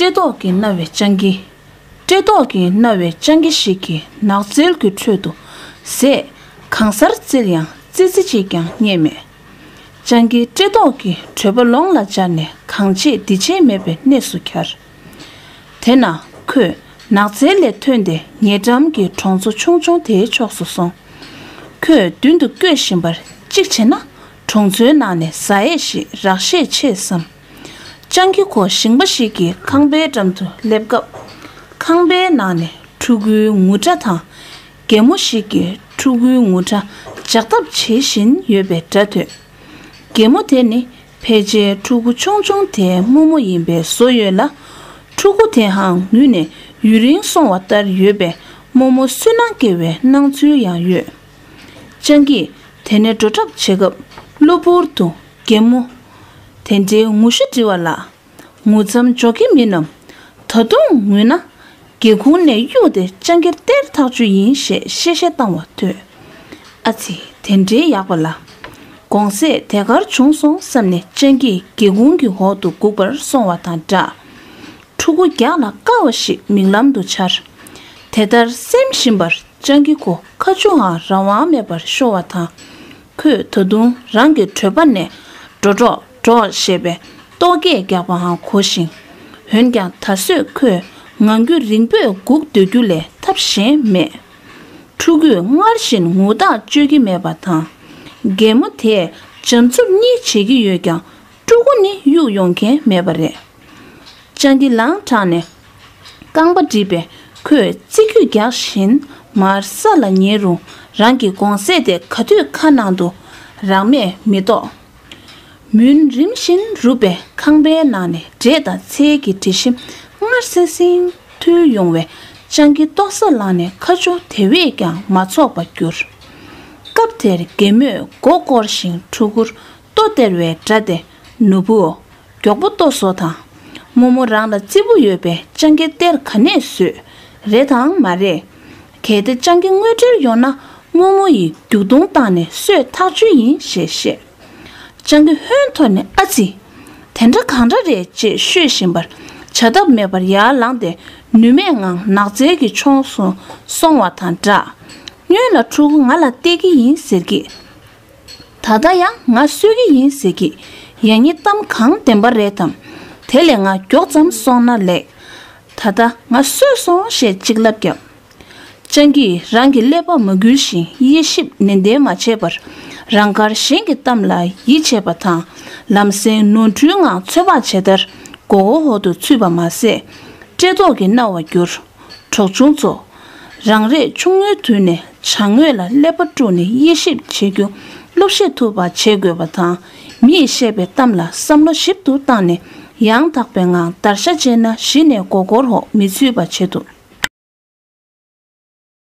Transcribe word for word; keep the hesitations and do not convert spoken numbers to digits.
བཀྲེས་ལྟོགས་ཀྱིས་མནར་བའི་སྤྱང་ཀི། བཀྲེས་ལྟོགས་ཀྱིས་མནར་བའི་སྤྱང་ཀི་ཞིག་གིས་ནགས་ཚལ་གྱི་ཁྲོད་དུ་ཟས་གང་སར་བཙལ་ཡང་ཙི་ཙི་གཅིག་ཀྱང་རྙེད་མེད། སྤྱང་ཀི་བཀྲེས་ལྟོགས་ཀྱིས་གྲོད་པ་ལོང་ལ་སྦྱར་ནས་གང་བྱེད་འདི་བྱེད་མེད་པའི་གནས་སུ་གྱར། དེ་ན་ཁོས་ནགས་ཚལ་ལས་ཐོན་ཏེ་ཉེ་འགྲམ་གྱི་གྲོང་ཚོ་ཆུང་ཆུང་དེའི་ཕྱོགས་སུ་སོང་། ཁོས་མདུན་དུ་བསྐྱོད་བཞིན་པར་གཅིག་བྱས་ན་གྲོང་ཚོའི་ནང་ནས་ཟ་ཡས་ཤིག་རག་ཤས་ཆེ་བསམ། སྤྱང་ཀི་ཁོ་ཞིང་པ་ཞིག་གི་ཁང་པའི་འགྲམ་དུ་སླེབས་སྐབས། ཁང་པའི་ནང་ནས་ཕྲུ་གུའི་ངུ་སྒྲ་དང་། རྒན་མོ་ཞིག་གིས་ཕྲུ་གུའི་ངུ་སྒྲ་འཇགས་ཐབས་བྱེད་བཞིན་ཡོད་པའི་སྒྲ་ཐོས། རྒན་མོ་དེ་ནི་ཕལ་ཆེར་ཕྲུ་གུ་ཆུང་ཆུང་དེའི་རྨོ་མོ་ཡིན་པའི་བཟོ་ཡོད་ལ། ཕྲུ་གུ་དེའང་ངུས་ནས་ཡུན་རིང་སོང་བ་ལྟར་ཡོད་པས་རྨོ་མོ་སུན་སྣང་སྐྱེ་བའི་སྣང་ཚུལ་ཡང་ཡོད། སྤྱང་ཀིས་དེ་ནས་འགྲོ་གྲབས་བྱེད་སྐབས་གློ་བུར་དུ་རྒན་མོ་དེ་འདྲའི་ངུ་ཤུལ་དྲི་བ་ལ། ངུ་མཚམས་འཇོག་གི་མིན་ནམ། ད་དུང་ངུས་ན། སྒེའུ་ཁུང་ནས་གཡུགས་ཏེ་སྤྱང་ཀིར་གཏེར་ཐག་ཆོད་ཡིན་ཞེས་གཤེ་གཤེ་བཏང་བ་ཐོས། ཨ་ཙི། དེ་འདྲའི་ཡག་པ་ལ། དགོང་ཟས་དེ་གར་བྱུང་སོང་བསམ་ནས་སྤྱང་ཀི་སྒེའུ་ཁུང་གི་འོག་ཏུ་སྒུག་པར་སོང་བ་དང་འདྲ། ཕྲུ་གུ་རྒྱགས་ལ་དཀའ་བ་ཞིག་མིག་ལམ་དུ་འཆར། དེ་ལྟར་སེམས་བཞིན་པར་སྤྱང་ཀི་ཁོ་ཁ་ཆུའང་རང་དབང་མེད་པར་ཤོར་བ་དང་། ཁོས་ད་དུང་རང་གི་གྲོད་པ་ནས་འགྲོ་གྲོགས་འགྲོགས་ཞེས་པའི་ལྟོ་སྐད་རྒྱག་པའང་གོ་ཞིང་། འོན་ཀྱང་ད་གཟོད་ཁོས་ངང་རྒྱུད་རིང་པོས་སྒུག་སྡོད་རྒྱུ་ལས་ཐབས་གཞན་མེད། ཕྲུ་གུས་སྔར་བཞིན་ངུ་ཐག་གཅོད་ཀྱི་མེད་པ་དང་། རྒན་མོ་དེས་འཇམ་རྩུབ་གཉིས་བྱེད་ཀྱི་ཡོད་ཀྱང་ཕྲུ་གུ་ནི་གཡུག་ཡོང་མཁན་མེད་པ་རེད། སྤྱང་ཀི་ལངས་དྲགས་ནས་རྐང་པ་བསྒྲིགས་པས་ཁོས་རྩིད་རྒྱུག་རྒྱག་བཞིན་མར་ས་ལ་ཉལ་རུང་རང་གི་དགོང་ཟས་དེ་ག་དུས་ཁ་ནང་དུ་རག་མེད་མི་རྟོགས། མུན་རིམ་བཞིན་རུབ་པས་ཁང་པའི་ནང་ནས་འབྲས་དང་ཚལ་གྱི་དྲི་ཞིམ་སྔར་སིང་སིང་འཐུལ་ཡོང་བས་སྤྱང་ཀི་ལྟོགས་ས་ལངས་ནས་ཁ་ཆུ་དེ་བས་ཀྱང་མ་ཚོགས་པར་གྱུར། སྐབས་དེར་རྒན་མོས་མགོ་བསྐོར་ཞིང་ཕྲུ་གུར་ལྟོ་སྟེར་བའི་སྒྲ་དེ། ནུ་བུའོ། མགྱོགས་པོ་ལྟོ་བཟོ་དང་། རྨོ་མོ་རང་ལ་ཙི་བུ་ཡོད་པས་སྤྱང་ཀི་གཏེར་ག་ནས་བཟོས། རེད་དང་མ་རེད། གལ་ཏེ་སྤྱང་ཀི་དངུལ་འབྲེལ་ཡོང་ན་རྨོ་མོ་ཡིས་རྒྱུག་དུང་བཏང་ནས་གསོད་ཐག་ཆོད་ཡིན་ཞེས་བཤད། སྤྱང་ཀི་ཧོན་ཐོར་ནས་ཨ་ཙི། དེ་འདྲ་གང་འདྲ་རེད་ཅེས་ཤོད་བཞིན་པར་བྱ་ཐབས་མེད་པར་ཡར་ལངས་ཏེ་ནུས་མེད་ངང་ནགས་ཚལ་གྱི་ཕྱོགས་སུ་སོང་བ་དང་འདྲ། སྔོན་ལ་ཕྲུ་གུ་ང་ལ་སྟེར་གྱི་ཡིན་ཟེར་གྱིས། ད་ལྟ་ཡང་ང་གསོད་ཀྱི་ཡིན་ཟེར་གྱི། ཡང་ཉིད་གཏམ་གང་བདེན་པ་རེད་དམ། དེ་ལས་ང་མགྱོགས་ཙམ་སོང་ན་ལེགས། ད་ལྟ་ང་གསོད་སོང་ཞེས་གཅིག་ལབ་བརྒྱབ། སྤྱང་ཀིས་རང་གི་ཀླད་པ་མ་འགུལ་ཞིང་དབྱེ་ཞིབ་ནན་ཏན་མ་བྱས་པར་རང་དགར་གཞན་གྱི་གཏམ་ལ་ཡིད་ཆེས་པ་དང་ལམ་སེང་ནོར་འཁྲུལ་ངང་ཚོད་དཔག་བྱས་མཐར་མགོ་སྐོར་འོག་ཏུ་ཚུད་པ་མ་ཟད་བཀྲེས་ལྟོགས་ཀྱིས་མནར་བར་གྱུར། གྲོགས་ཆུང་ཚོ། རང་རེས་ཆུང་ངུའི་དུས་ནས་བྱ་དངོས་ལ་ཀླད་པ་དཀྲུགས་ནས་དབྱེ་ཞིབ་བྱེད་རྒྱུ་སློབ་ཤེས་ཐུབ་པ་བྱེད་དགོས་པ་དང་། མིས་བཤད་པའི་གཏམ་ལ་བསམ་བློ་ཞིབ་ཏུ་བཏང་ནས་ཡང་དག་པའི་ངང་བརྡར་ཤ་བཅད་ན་གཞི་ནས་མགོ་སྐོར་འོག་མི་ཚུད་པ་བྱེད་ཐུབ།